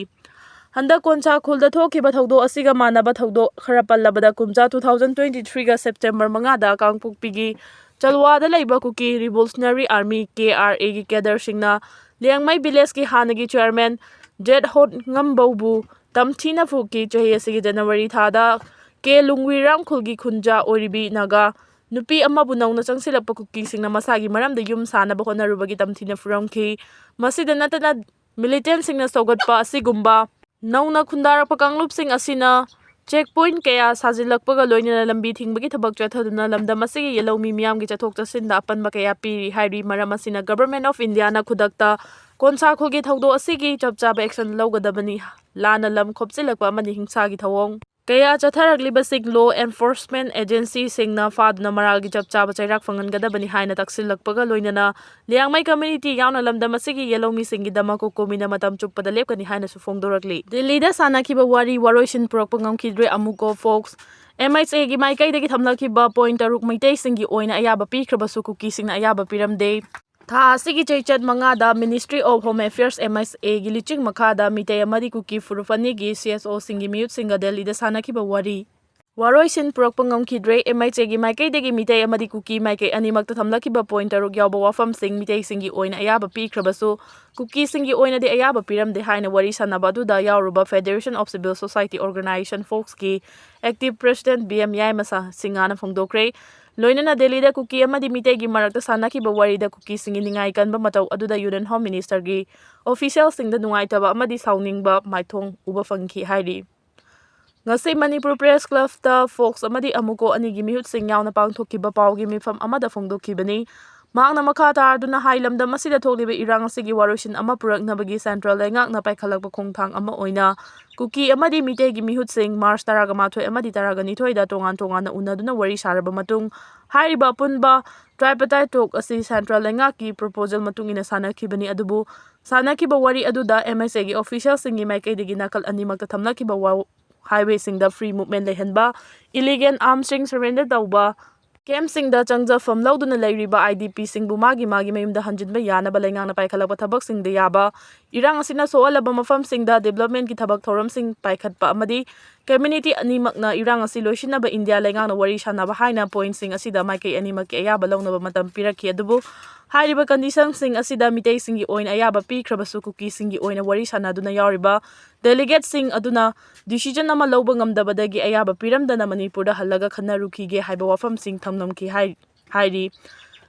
ꯍꯟꯗꯛ ꯀꯣꯟꯁꯥ ꯈꯨꯜꯗ ꯊꯣꯛꯈꯤꯕ ꯊꯧꯗꯣꯛ ꯑꯁꯤꯒ ꯃꯥꯟꯅꯕ ꯊꯧꯗꯣꯛ ꯈꯔ ꯄꯜꯂꯕꯗ, ꯀꯨꯝꯖꯥ two thousand twenty threeꯒ September ꯃꯉꯥꯗ ꯀꯥꯡꯄꯣꯛꯄꯤꯒꯤ ꯆꯜꯋꯥꯗ ꯂꯩꯕ ꯀꯨꯀꯤ Revolutionary Army, KRAꯒꯤ cadreꯁꯤꯡꯅ ꯂꯤꯌꯥꯡꯃꯩ villageꯀꯤ ꯍꯥꯟꯅꯒꯤ chairman ꯖꯦꯠ ꯍꯣꯠꯉꯝꯕꯧꯕꯨ ꯇꯝꯊꯤꯅ ꯐꯨꯈꯤ꯫ ꯆꯍꯤ ꯑꯁꯤꯒꯤ January ꯊꯥꯗ ꯀꯦ ꯂꯨꯡꯋꯤꯔꯥꯝ ꯈꯨꯜꯒꯤ ꯈꯨꯟꯖꯥ ꯑꯣꯏꯔꯤꯕꯤ ꯅꯥꯒꯥ ꯅꯨꯄꯤ ꯑꯃꯕꯨ ꯅꯧꯅ ꯆꯪꯁꯤꯜꯂꯛꯄ ꯀꯨꯀꯤꯁꯤꯡꯅ ꯃꯁꯥꯒꯤ ꯃꯔꯝꯗ ꯌꯨꯝ ꯁꯥꯅꯕ ꯍꯣꯠꯅꯔꯨꯕꯒꯤ ꯇꯝꯊꯤꯅ ꯐꯨꯔꯝꯈꯤ꯫ ꯃꯁꯤꯗ ꯅꯠꯇꯅ militantꯁꯤꯡꯅ ꯁꯧꯒꯠꯄ ꯑꯁꯤꯒꯨꯝꯕ ꯅꯧꯅ ꯈꯨꯟꯗꯥꯔꯛꯄ ꯀꯥꯡꯂꯨꯞꯁꯤꯡ ꯑꯁꯤꯅ check point ꯀꯌꯥ ꯁꯥꯖꯤꯜꯂꯛꯄꯒ ꯂꯣꯏꯅꯅ ꯂꯝꯕꯤ ꯊꯤꯡꯕꯒꯤ ꯊꯕꯛ ꯆꯠꯊꯗꯨꯅ ꯂꯝꯗꯝ ꯑꯁꯤꯒꯤ ꯌꯦꯜꯍꯧꯃꯤ ꯃꯤꯌꯥꯝꯒꯤ ꯆꯠꯊꯣꯛ ꯆꯠꯁꯤꯟꯗ ꯑꯄꯟꯕ ꯀꯌꯥ ꯄꯤꯔꯤ ꯍꯥꯏꯔꯤ꯫ ꯃꯔꯝ ꯑꯁꯤꯅ Government of Indiaꯅ ꯈꯨꯗꯛꯇ ꯀꯣꯟꯁꯥ ꯈꯨꯜꯒꯤ ꯊꯧꯗꯣꯛ ꯑꯁꯤꯒꯤ ꯆꯞ ꯆꯥꯕ action ꯂꯧꯒꯗꯕꯅꯤ꯫ ꯂꯥꯟꯅ ꯂꯝ ꯈꯣꯞꯆꯤꯜꯂꯛꯄ ꯑꯃꯗꯤ ꯍꯤꯡꯁꯥꯒꯤ ꯊꯧꯑꯣꯡ ꯀꯌꯥ ꯆꯠꯊꯔꯛꯂꯤꯕꯁꯤꯡ law enforcement agencyꯁꯤꯡꯅ ꯐꯥꯗꯨꯅ ꯃꯔꯥꯜꯒꯤ ꯆꯞ ꯆꯥꯕ ꯆꯩꯔꯥꯛ ꯐꯪꯍꯟꯒꯗꯕꯅꯤ ꯍꯥꯏꯅ ꯇꯛꯁꯤꯜꯂꯛꯄꯒ ꯂꯣꯏꯅꯅ ꯂꯤꯌꯥꯡꯃꯩ community ꯌꯥꯎꯅ ꯂꯝꯗꯝ ꯑꯁꯤꯒꯤ ꯌꯦꯜꯍꯧꯃꯤꯁꯤꯡꯒꯤꯗꯃꯛ ꯀꯣꯀꯣꯃꯤꯅ ꯃꯇꯝ ꯆꯨꯞꯄꯗ ꯂꯦꯞꯀꯅꯤ ꯍꯥꯏꯅꯁꯨ ꯐꯣꯡꯗꯣꯔꯛꯂꯤ꯫ ꯗꯤꯜꯂꯤꯗ ꯁꯥꯟꯅꯈꯤꯕ ꯋꯥꯔꯤ ꯋꯥꯔꯣꯏꯁꯤꯟ ꯄꯨꯔꯛꯄ ꯉꯝꯈꯤꯗ꯭ꯔꯦ꯫ ꯑꯃꯨꯀꯣ ꯐꯣꯛꯁ MHAꯒꯤ ꯃꯥꯏꯀꯩꯗꯒꯤ ꯊꯝꯂꯛꯈꯤꯕ point ꯇꯔꯨꯛ ꯃꯩꯇꯩꯁꯤꯡꯒꯤ ꯑꯣꯏꯅ ꯑꯌꯥꯕ ꯄꯤꯈ꯭ꯔꯕꯁꯨ ꯀꯨꯀꯤꯁꯤꯡꯅ ꯑꯌꯥꯕ ꯄꯤꯔꯝꯗꯦ꯫ ꯊꯥ ꯑꯁꯤꯒꯤ ꯆꯩꯆꯠ ꯃꯉꯥꯗ Ministry of Home Affairs, M H A ꯒꯤ ꯂꯨꯆꯤꯡ ꯃꯈꯥꯗ ꯃꯤꯇꯩ ꯑꯃꯗꯤ ꯀꯨꯀꯤ ꯐꯨꯔꯨꯞ ꯑꯅꯤꯒꯤ C S O ꯁꯤꯡꯒꯤ ꯃꯤꯍꯨꯠꯁꯤꯡꯒ ꯗꯦꯜꯂꯤꯗ ꯁꯥꯟꯅꯈꯤꯕ ꯋꯥꯔꯤ ꯋꯥꯔꯣꯏꯁꯤꯟ ꯄꯨꯔꯛꯄ ꯉꯝꯈꯤꯗ꯭ꯔꯦ꯫ M H A ꯒꯤ ꯃꯥꯏꯀꯩꯗꯒꯤ ꯃꯤꯇꯩ ꯑꯃꯗꯤ ꯀꯨꯀꯤ ꯃꯥꯏꯀꯩ ꯑꯅꯤꯃꯛꯇ ꯊꯝꯂꯛꯈꯤꯕ point ꯇꯔꯨꯛ ꯌꯥꯎꯕ ꯋꯥꯐꯝꯁꯤꯡ ꯃꯤꯇꯩꯁꯤꯡꯒꯤ ꯑꯣꯏꯅ ꯑꯌꯥꯕ ꯄꯤꯈ꯭ꯔꯕꯁꯨ, ꯀꯨꯀꯤꯁꯤꯡꯒꯤ ꯑꯣꯏꯅꯗꯤ ꯑꯌꯥꯕ ꯄꯤꯔꯝꯗꯦ ꯍꯥꯏꯅ ꯋꯥꯔꯤ ꯁꯥꯟꯅꯕ ꯑꯗꯨꯗ ꯌꯥꯎꯔꯨꯕ Federation of Civil Society Organisation, ꯐꯣꯛꯁꯀꯤ active president B M ꯌꯥꯏꯃꯁꯥ ꯁꯤꯡꯍꯅ ꯐꯣꯡꯗꯣꯛꯈ꯭ꯔꯦ꯫ ꯂꯣꯏꯅꯅ ꯗꯦꯜꯂꯤꯗ ꯀꯨꯀꯤ ꯑꯃꯗꯤ ꯃꯤꯇꯩꯒꯤ ꯃꯔꯛꯇ ꯁꯥꯟꯅꯈꯤꯕ ꯋꯥꯔꯤꯗ ꯀꯨꯀꯤꯁꯤꯡꯒꯤ ꯅꯤꯡꯉꯥꯏ ꯀꯟꯕ ꯃꯇꯧ ꯑꯗꯨꯗ Union Home Minister ꯒꯤ official ꯁꯤꯡꯗ ꯅꯨꯡꯉꯥꯏꯇꯕ ꯑꯃꯗꯤ ꯁꯥꯎꯅꯤꯡꯕ ꯃꯥꯏꯊꯣꯡ ꯎꯕ ꯐꯪꯈꯤ ꯍꯥꯏꯔꯤ꯫ ꯉꯁꯤ ꯃꯅꯤꯄꯨꯔ Press Club ꯇ ꯐꯣꯛꯁ ꯑꯃꯗꯤ ꯑꯃꯨꯀꯣ ꯑꯅꯤꯒꯤ ꯃꯤꯍꯨꯠꯁꯤꯡ ꯌꯥꯎꯅ ꯄꯥꯡꯊꯣꯛꯈꯤꯕ ꯄꯥꯎꯒꯤ ꯃꯤꯐꯝ ꯑꯃꯗ ꯐꯣꯡꯗꯣꯛꯈꯤꯕꯅꯤ꯫ ꯃꯍꯥꯛꯅ ꯃꯈꯥ ꯇꯥꯔꯗꯨꯅ ꯍꯥꯏ, ꯂꯝꯗꯝ ꯑꯁꯤꯗ ꯊꯣꯛꯂꯤꯕ ꯏꯔꯥꯡ ꯑꯁꯤꯒꯤ ꯋꯥꯔꯣꯏꯁꯤꯟ ꯑꯃ ꯄꯨꯔꯛꯅꯕꯒꯤ central ꯂꯩꯉꯥꯛꯅ ꯄꯥꯏꯈꯠꯂꯛꯄ ꯈꯣꯡꯊꯥꯡ ꯑꯃ ꯑꯣꯏꯅ ꯀꯨꯀꯤ ꯑꯃꯗꯤ ꯃꯤꯇꯩꯒꯤ ꯃꯤꯍꯨꯠꯁꯤꯡ ꯃꯥꯔꯆ ꯇꯔꯥꯃꯥꯊꯣꯏ ꯑꯃꯗꯤ ꯇꯔꯥꯅꯤꯊꯣꯏꯗ ꯇꯣꯉꯥꯟ ꯇꯣꯉꯥꯟꯅ ꯎꯅꯗꯨꯅ ꯋꯥꯔꯤ ꯁꯥꯔꯕ ꯃꯇꯨꯡ, ꯍꯥꯏꯔꯤꯕ ꯑꯄꯨꯟꯕ tripartite talk ꯑꯁꯤ central ꯂꯩꯉꯥꯛꯀꯤ proposal ꯃꯇꯨꯡ ꯏꯟꯅ ꯁꯥꯟꯅꯈꯤꯕꯅꯤ꯫ ꯑꯗꯨꯕꯨ ꯁꯥꯟꯅꯈꯤꯕ ꯋꯥꯔꯤ ꯑꯗꯨꯗ M H A ꯒꯤ official ꯁꯤꯡꯒꯤ ꯃꯥꯏꯀꯩꯗꯒꯤ ꯅꯥꯀꯜ ꯑꯅꯤꯃꯛꯇ ꯊꯝꯂꯛꯈꯤꯕ ꯋꯥ-, highway ꯁꯤꯡꯗ free movement ꯂꯩꯍꯟꯕ, illegal arms ꯁꯤꯡ surrender ꯇꯧꯕ, camp ꯁꯤꯡꯗ ꯆꯪꯖꯐꯝ ꯂꯧꯗꯨꯅ ꯂꯩꯔꯤꯕ I D P ꯁꯤꯡꯕꯨ ꯃꯥꯒꯤ ꯃꯥꯒꯤ ꯃꯌꯨꯝꯗ ꯍꯟꯖꯤꯟꯕ ꯌꯥꯅꯕ ꯂꯩꯉꯥꯛꯅ ꯄꯥꯏꯈꯠꯂꯛꯄ ꯊꯕꯛꯁꯤꯡꯗ ꯌꯥꯕ, ꯏꯔꯥꯡ ꯑꯁꯤꯅ ꯁꯣꯛꯍꯜꯂꯕ ꯃꯐꯝꯁꯤꯡꯗ development ꯀꯤ ꯊꯕꯛ ꯊꯧꯔꯝꯁꯤꯡ ꯄꯥꯏꯈꯠꯄ ꯑꯃꯗꯤ community ꯑꯅꯤꯃꯛꯅ ꯏꯔꯥꯡ ꯑꯁꯤ ꯂꯣꯏꯁꯤꯟꯅꯕ ꯏꯟꯗꯤꯌꯥ ꯂꯩꯉꯥꯛꯅ ꯋꯥꯔꯤ ꯁꯥꯟꯅꯕ ꯍꯥꯏꯅ point ꯁꯤꯡ ꯑꯁꯤꯗ ꯃꯥꯏꯀꯩ ꯑꯅꯤꯃꯛꯀꯤ ꯑꯌꯥꯕ ꯂꯧꯅꯕ ꯃꯇꯝ ꯄꯤꯔꯛꯈꯤ꯫ ꯑꯗꯨꯕꯨ ꯍꯥꯏꯔꯤꯕ condition ꯁꯤꯡ ꯑꯁꯤꯗ ꯃꯤꯇꯩꯁꯤꯡꯒꯤ ꯑꯣꯏꯅ ꯑꯌꯥꯕ ꯄꯤꯈ꯭ꯔꯕꯁꯨ, ꯀꯨꯀꯤꯁꯤꯡꯒꯤ ꯑꯣꯏꯅ ꯋꯥꯔꯤ ꯁꯥꯟꯅꯗꯨꯅ ꯌꯥꯎꯔꯤꯕ delegate ꯁꯤꯡ ꯑꯗꯨꯅ decision ꯑꯃ ꯂꯧꯕ ꯉꯝꯗꯕꯗꯒꯤ ꯑꯌꯥꯕ ꯄꯤꯔꯝꯗꯅ ꯃꯅꯤꯄꯨꯔꯗ ꯍꯜꯂꯒ ꯈꯟꯅꯔꯨꯈꯤꯒꯦ ꯍꯥꯏꯕ ꯋꯥꯐꯝꯁꯤꯡ ꯊꯝꯂꯝꯈꯤ ꯍꯥꯏ-, ꯍꯥꯏꯔꯤ꯫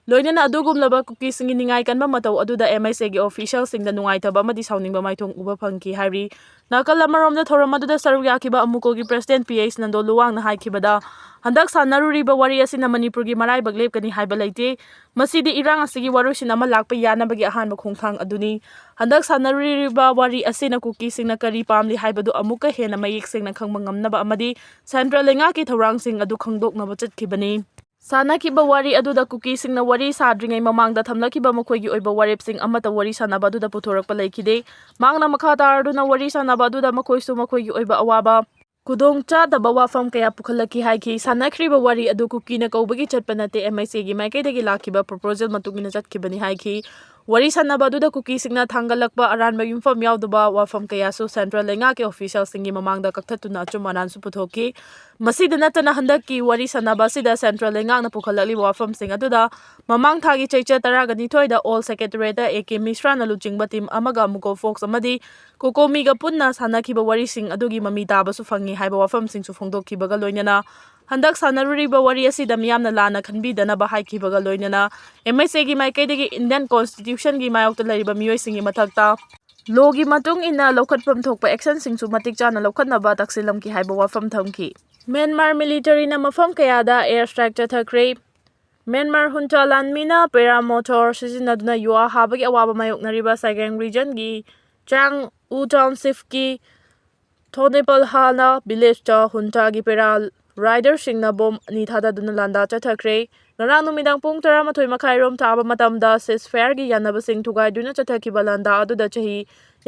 ꯂꯣꯏꯅꯅ ꯑꯗꯨꯒꯨꯝꯂꯕ ꯀꯨꯀꯤꯁꯤꯡꯒꯤ ꯅꯤꯡꯉꯥꯏ ꯀꯟꯕ ꯃꯇꯧ ꯑꯗꯨꯗ M H A ꯒꯤ official ꯁꯤꯡꯗ ꯅꯨꯡꯉꯥꯏꯇꯕ ꯑꯃꯗꯤ ꯁꯥꯎꯅꯤꯡꯕ ꯃꯥꯏꯊꯣꯡ ꯎꯕ ꯐꯪꯈꯤ ꯍꯥꯏꯔꯤ꯫ ꯅꯥꯀꯜ ꯑꯃꯔꯣꯝꯗ ꯊꯧꯔꯝ ꯑꯗꯨꯗ ꯁꯔꯨꯛ ꯌꯥꯈꯤꯕ ꯑꯃꯨꯀꯣꯒꯤ president P H ꯅꯟꯗꯣ ꯂꯨꯋꯥꯡꯅ ꯍꯥꯏꯈꯤꯕꯗ, ꯍꯟꯗꯛ ꯁꯥꯟꯅꯔꯨꯔꯤꯕ ꯋꯥꯔꯤ ꯑꯁꯤꯅ ꯃꯅꯤꯄꯨꯔꯒꯤ ꯃꯔꯥꯏꯕꯛ ꯂꯦꯞꯀꯅꯤ ꯍꯥꯏꯕ ꯂꯩꯇꯦ꯫ ꯃꯁꯤꯗꯤ ꯏꯔꯥꯡ ꯑꯁꯤꯒꯤ ꯋꯥꯔꯣꯏꯁꯤꯟ ꯑꯃ ꯂꯥꯛꯄ ꯌꯥꯅꯕꯒꯤ ꯑꯍꯥꯟꯕ ꯈꯣꯡꯊꯥꯡ ꯑꯗꯨꯅꯤ꯫ ꯍꯟꯗꯛ ꯁꯥꯟꯅꯔꯨꯔꯤꯕ ꯋꯥꯔꯤ ꯑꯁꯤꯅ ꯀꯨꯀꯤꯁꯤꯡꯅ ꯀꯔꯤ ꯄꯥꯝꯂꯤ ꯍꯥꯏꯕꯗꯨ ꯑꯃꯨꯛꯀ ꯍꯦꯟꯅ ꯃꯌꯦꯛ ꯁꯦꯡꯅ ꯈꯪꯕ ꯉꯝꯅꯕ ꯑꯃꯗꯤ central ꯂꯩꯉꯥꯛꯀꯤ ꯊꯧꯔꯥꯡꯁꯤꯡ ꯑꯗꯨ ꯈꯪꯗꯣꯛꯅꯕ ꯆꯠꯈꯤꯕꯅꯤ꯫ ꯁꯥꯟꯅꯈꯤꯕ ꯋꯥꯔꯤ ꯑꯗꯨꯗ ꯀꯨꯀꯤꯁꯤꯡꯅ ꯋꯥꯔꯤ ꯁꯥꯗ꯭ꯔꯤꯉꯩ ꯃꯃꯥꯡꯗ ꯊꯝꯂꯛꯈꯤꯕ ꯃꯈꯣꯏꯒꯤ ꯑꯣꯏꯕ ꯋꯥꯔꯦꯞꯁꯤꯡ ꯑꯃꯠꯇ ꯋꯥꯔꯤ ꯁꯥꯟꯅꯕ ꯑꯗꯨꯗ ꯄꯨꯊꯣꯔꯛꯄ ꯂꯩꯈꯤꯗꯦ꯫ ꯃꯍꯥꯛꯅ ꯃꯈꯥ ꯇꯥꯔꯗꯨꯅ ꯋꯥꯔꯤ ꯁꯥꯟꯅꯕ ꯑꯗꯨꯗ ꯃꯈꯣꯏꯁꯨ ꯃꯈꯣꯏꯒꯤ ꯑꯣꯏꯕ ꯑꯋꯥꯕ ꯈꯨꯗꯣꯡꯆꯥꯗꯕ ꯋꯥꯐꯝ ꯀꯌꯥ ꯄꯨꯈꯠꯂꯛꯈꯤ ꯍꯥꯏꯈꯤ꯫ ꯁꯥꯟꯅꯈ꯭ꯔꯤꯕ ꯋꯥꯔꯤ ꯑꯗꯨ ꯀꯨꯀꯤꯅ ꯀꯧꯕꯒꯤ ꯆꯠꯄ ꯅꯠꯇꯦ, ꯑꯦꯝ ꯑꯥꯏ ꯁꯤꯒꯤ ꯃꯥꯏꯀꯩꯗꯒꯤ ꯂꯥꯛꯈꯤꯕ ꯄ꯭ꯔꯣꯄꯣꯖꯦꯜ ꯃꯇꯨꯡ ꯏꯟꯅ ꯆꯠꯈꯤꯕꯅꯤ ꯍꯥꯏꯈꯤ꯫ ꯋꯥꯔꯤ ꯁꯥꯟꯅꯕ ꯑꯗꯨꯗ ꯀꯨꯀꯤꯁꯤꯡꯅ ꯊꯥꯡꯒꯠꯂꯛꯄ ꯑꯔꯥꯟꯕ ꯌꯨꯝꯐꯝ ꯌꯥꯎꯗꯕ ꯋꯥꯐꯝ ꯀꯌꯥꯁꯨ ꯁꯦꯟꯇ꯭ꯔꯦꯜ ꯂꯩꯉꯥꯛꯀꯤ ꯑꯣꯐꯤꯁꯤꯌꯦꯜꯁꯤꯡꯒꯤ ꯃꯃꯥꯡꯗ ꯀꯛꯊꯠꯇꯨꯅ ꯑꯆꯨꯝ ꯑꯔꯥꯟꯁꯨ ꯄꯨꯊꯣꯛꯈꯤ꯫ ꯃꯁꯤꯗ ꯅꯠꯇꯅ ꯍꯟꯗꯛꯀꯤ ꯋꯥꯔꯤ ꯁꯥꯟꯅꯕ ꯑꯁꯤꯗ ꯁꯦꯟꯇ꯭ꯔꯦꯜ ꯂꯩꯉꯥꯛꯅ ꯄꯨꯈꯠꯂꯛꯂꯤꯕ ꯋꯥꯐꯝꯁꯤꯡ ꯑꯗꯨꯗ ꯃꯃꯥꯡ ꯊꯥꯒꯤ ꯆꯩꯆꯠ ꯇꯔꯥꯒ ꯅꯤꯊꯣꯏꯗ ꯑꯣꯜ ꯁꯦꯀ꯭ꯔꯦꯇꯔꯤꯌꯦꯠꯇ ꯑꯦ ꯀꯦ ꯃꯤꯁ꯭ꯔꯥꯅ ꯂꯨꯆꯤꯡꯕ ꯇꯤꯝ ꯑꯃꯒ ꯃꯨꯀꯣ ꯐꯣꯛꯁ ꯑꯃꯗꯤ ꯀꯣꯀꯣꯃꯤꯒ ꯄꯨꯟꯅ ꯁꯥꯟꯅꯈꯤꯕ ꯋꯥꯔꯤꯁꯤꯡ ꯑꯗꯨꯒꯤ ꯃꯃꯤ ꯇꯥꯕꯁꯨ ꯐꯪꯉꯤ ꯍꯥꯏꯕ ꯋꯥꯐꯝꯁꯤꯡꯁꯨ ꯐꯣꯡꯗꯣꯛꯈꯤꯕꯒ ꯂꯣꯏꯅꯅ ꯍꯟꯗꯛ ꯁꯥꯟꯅꯔꯨꯔꯤꯕ ꯋꯥꯔꯤ ꯑꯁꯤꯗ ꯃꯤꯌꯥꯝꯅ ꯂꯥꯟꯅ ꯈꯟꯕꯤꯗꯅꯕ ꯍꯥꯏꯈꯤꯕꯒ ꯂꯣꯏꯅꯅ ꯑꯦꯝ ꯑꯦꯁ ꯑꯦꯒꯤ ꯃꯥꯏꯀꯩꯗꯒꯤ ꯏꯟꯗꯤꯌꯟ ꯀꯣꯟꯁꯇꯤꯇ꯭ꯌꯨꯁꯟꯒꯤ ꯃꯥꯌꯣꯛꯇ ꯂꯩꯔꯤꯕ ꯃꯤꯑꯣꯏꯁꯤꯡꯒꯤ ꯃꯊꯛꯇ ꯂꯣꯒꯤ ꯃꯇꯨꯡ ꯏꯟꯅ ꯂꯧꯈꯠꯐꯝ ꯊꯣꯛꯄ ꯑꯦꯛꯁꯟꯁꯤꯡꯁꯨ ꯃꯇꯤꯛ ꯆꯥꯅ ꯂꯧꯈꯠꯅꯕ ꯇꯛꯁꯤꯜꯂꯝꯈꯤ ꯍꯥꯏꯕ ꯋꯥꯐꯝ ꯊꯝꯈꯤ꯫ ꯃ꯭ꯌꯥꯟꯃꯥꯔ ꯃꯤꯂꯤꯇꯔꯤꯅ ꯃꯐꯝ ꯀꯌꯥꯗ ꯑꯦꯌꯔ ꯁ꯭ꯇ꯭ꯔꯥꯏꯛ ꯆꯠꯊꯈ꯭ꯔꯦ꯫ ꯃ꯭ꯌꯥꯟꯃꯥꯔ ꯍꯨꯟꯇꯥ ꯂꯥꯟꯃꯤꯅ ꯄꯦꯔꯥ ꯃꯣꯇꯣꯔ ꯁꯤꯖꯤꯟꯅꯗꯨꯅ ꯌꯨ ꯑꯥ ꯍꯥꯕꯒꯤ ꯑꯋꯥꯕ ꯃꯥꯌꯣꯛꯅꯔꯤꯕ ꯁꯥꯏꯒꯦꯡ ꯔꯤꯖꯟꯒꯤ ꯆꯥꯡ ꯎ ꯇꯥꯎꯟꯁꯤꯞꯀꯤ ꯊꯣꯅꯦꯄꯜꯍꯥꯅ ꯚꯤꯂꯦꯖꯇ ꯍꯨꯟꯇꯥꯒꯤ ꯄꯦꯔꯥ ꯔꯥꯏꯗꯔꯁꯤꯡꯅ ꯕꯣꯝ ꯑꯅꯤ ꯊꯥꯗꯗꯨꯅ ꯂꯥꯟꯗꯥ ꯆꯠꯊꯈ꯭ꯔꯦ꯫ ꯉꯔꯥꯡ ꯅꯨꯃꯤꯗꯥꯡ ꯄꯨꯡ ꯇꯔꯥꯃꯥꯊꯣꯏ ꯃꯈꯥꯏꯔꯣꯝ ꯊꯥꯕ ꯃꯇꯝꯗ ꯁꯤꯖꯐꯥꯌꯔꯒꯤ ꯌꯥꯅꯕꯁꯤꯡ ꯊꯨꯒꯥꯏꯗꯨꯅ ꯆꯠꯊꯈꯤꯕ ꯂꯥꯟꯗꯥ ꯑꯗꯨꯗ ꯆꯍꯤ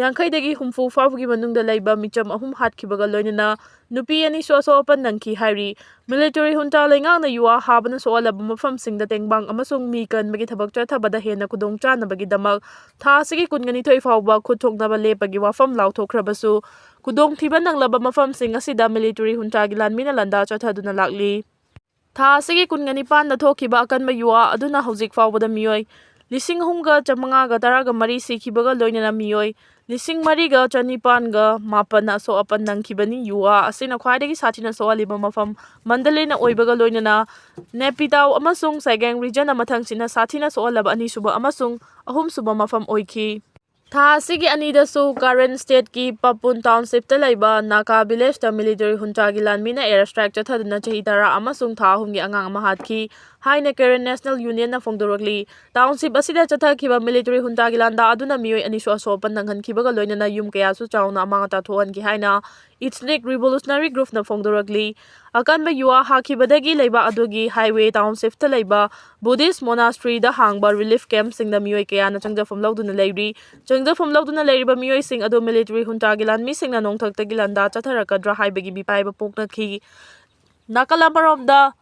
ꯌꯥꯡꯈꯩꯗꯒꯤ ꯍꯨꯝꯐꯨ ꯐꯥꯎꯕꯒꯤ ꯃꯅꯨꯡꯗ ꯂꯩꯕ ꯃꯤꯆꯝ ꯑꯍꯨꯝ ꯍꯥꯠꯈꯤꯕꯒ ꯂꯣꯏꯅꯅ ꯅꯨꯄꯤ ꯑꯅꯤꯁꯨ ꯑꯁꯣꯛ ꯑꯄꯟ ꯅꯪꯈꯤ ꯍꯥꯏꯔꯤ꯫ ꯃꯤꯂꯤꯇꯔꯤ ꯍꯨꯟꯇꯥ ꯂꯩꯉꯥꯛꯅ ꯌꯨ ꯑꯥ ꯍꯥꯕꯅ ꯁꯣꯛꯍꯜꯂꯕ ꯃꯐꯝꯁꯤꯡꯗ ꯇꯦꯡꯕꯥꯡ ꯑꯃꯁꯨꯡ ꯃꯤ ꯀꯟꯕꯒꯤ ꯊꯕꯛ ꯆꯠꯊꯕꯗ ꯍꯦꯟꯅ ꯈꯨꯗꯣꯡ ꯆꯥꯅꯕꯒꯤꯗꯃꯛ ꯊꯥ ꯑꯁꯤꯒꯤ ꯀꯨꯟꯅꯤꯊꯣꯏ ꯐꯥꯎꯕ ꯈꯨꯠ ꯊꯣꯛꯅꯕ ꯂꯦꯞꯄꯒꯤ ꯋꯥꯐꯝ ꯂꯥꯎꯊꯣꯛꯈ꯭ꯔꯕꯁꯨ, ꯈꯨꯗꯣꯡꯊꯤꯕ ꯅꯪꯂꯕ ꯃꯐꯝꯁꯤꯡ ꯑꯁꯤꯗ ꯃꯤꯂꯤꯇꯔꯤ ꯍꯨꯟꯇꯥꯒꯤ ꯂꯥꯟꯃꯤꯅ ꯂꯥꯟꯗꯥ ꯆꯠꯊꯗꯨꯅ ꯂꯥꯛꯂꯤ꯫ ꯊꯥ ꯑꯁꯤꯒꯤ ꯀꯨꯟꯅꯤꯄꯥꯟꯗ ꯊꯣꯛꯈꯤꯕ ꯑꯀꯟꯕ ꯌꯨ ꯑꯥ ꯑꯗꯨꯅ ꯍꯧꯖꯤꯛ ꯐꯥꯎꯕꯗ ꯃꯤꯑꯣꯏ ꯂꯤꯁꯤꯡ ꯑꯍꯨꯝꯒ ꯆꯥꯃꯉꯥꯒ ꯇꯔꯥꯒ ꯃꯔꯤ ꯁꯤꯈꯤꯕꯒ ꯂꯣꯏꯅꯅ ꯃꯤꯑꯣꯏ ꯂꯤꯁꯤꯡ ꯃꯔꯤꯒ ꯆꯅꯤꯄꯥꯟꯒ ꯃꯥꯄꯟꯅ ꯑꯁꯣꯛ ꯑꯄꯟ ꯅꯪꯈꯤꯕꯅꯤ꯫ ꯌꯨ ꯑꯥ ꯑꯁꯤꯅ ꯈ꯭ꯋꯥꯏꯗꯒꯤ ꯁꯥꯊꯤꯅ ꯁꯣꯛꯍꯜꯂꯤꯕ ꯃꯐꯝ ꯃꯟꯗꯂꯦꯅ ꯑꯣꯏꯕꯒ ꯂꯣꯏꯅꯅ ꯅꯦꯄꯤꯇꯥꯎ ꯑꯃꯁꯨꯡ ꯁꯥꯏꯒꯦꯡ ꯔꯤꯖꯟꯅ ꯃꯊꯪꯁꯤꯠꯅ ꯁꯥꯊꯤꯅ ꯁꯣꯛꯍꯜꯂꯕ ꯑꯅꯤꯁꯨꯕ ꯑꯃꯁꯨꯡ ꯑꯍꯨꯝꯁꯨꯕ ꯃꯐꯝ ꯑꯣꯏꯈꯤ꯫ ꯊꯥ ꯑꯁꯤꯒꯤ ꯑꯅꯤꯗꯁꯨ ꯀꯥꯔꯦꯟ ꯁ꯭ꯇꯦꯠꯀꯤ ꯄꯥꯄꯨꯟ ꯇꯥꯎꯟꯁꯤꯞꯇ ꯂꯩꯕ ꯅꯥꯀꯥ ꯚꯤꯂꯦꯖꯇ ꯃꯤꯂꯤꯇꯔꯤ ꯍꯨꯟꯇꯥꯒꯤ ꯂꯥꯟꯃꯤꯅ ꯑꯦꯌꯔ ꯁ꯭ꯇ꯭ꯔꯥꯏꯛ ꯆꯠꯊꯗꯨꯅ ꯆꯍꯤ ꯇꯔꯥ ꯑꯃꯁꯨꯡ ꯊꯥ ꯑꯍꯨꯝꯒꯤ ꯑꯉꯥꯡ ꯑꯃ ꯍꯥꯠꯈꯤ꯫ ꯍꯥꯏꯅ Karen National Union ꯅ ꯐꯣꯡꯗꯣꯔꯛꯂꯤ꯫ Township ꯑꯁꯤꯗ ꯆꯠꯊꯈꯤꯕ military junta ꯒꯤ ꯂꯥꯟꯗꯥ ꯑꯗꯨꯅ ꯃꯤꯑꯣꯏ ꯑꯅꯤꯁꯨ ꯑꯁꯣꯛ ꯑꯄꯟ ꯅꯪꯍꯟꯈꯤꯕꯒ ꯂꯣꯏꯅꯅ ꯌꯨꯝ ꯀꯌꯥꯁꯨ ꯆꯥꯎꯅ ꯑꯃꯥꯡ ꯑꯇꯥ ꯊꯣꯛꯍꯟꯈꯤ ꯍꯥꯏꯅ Ethnic Revolutionary Group ꯅ ꯐꯣꯡꯗꯣꯔꯛꯂꯤ꯫ ꯑꯀꯟꯕ ꯌꯨꯍꯥ ꯍꯥꯈꯤꯕꯗꯒꯤ ꯂꯩꯕꯥꯛ ꯑꯗꯨꯒꯤ highway township ꯇ ꯂꯩꯕ Buddhist monastery ꯗ ꯍꯥꯡꯕ relief camp ꯁꯤꯡꯗ ꯃꯤꯑꯣꯏ ꯀꯌꯥꯅ ꯆꯪꯖꯐꯝ ꯂꯧꯗꯨꯅ ꯂꯩꯔꯤ꯫ ꯆꯪꯖꯐꯝ ꯂꯧꯗꯨꯅ ꯂꯩꯔꯤꯕ ꯃꯤꯑꯣꯏꯁꯤꯡ ꯑꯗꯨ military junta ꯒꯤ ꯂꯥꯟꯃꯤꯁꯤꯡꯅ ꯅꯣꯡꯊꯛꯇꯒꯤ ꯂꯥꯟꯗꯥ ꯆꯠꯊꯔꯛꯀꯗ꯭ꯔꯥ ꯍꯥꯏꯕꯒꯤ ꯃꯤꯄꯥꯏꯕ ꯄꯣꯛꯅꯈꯤ꯫ ꯅꯥꯀꯜ ꯑꯃꯔꯣꯝꯗ,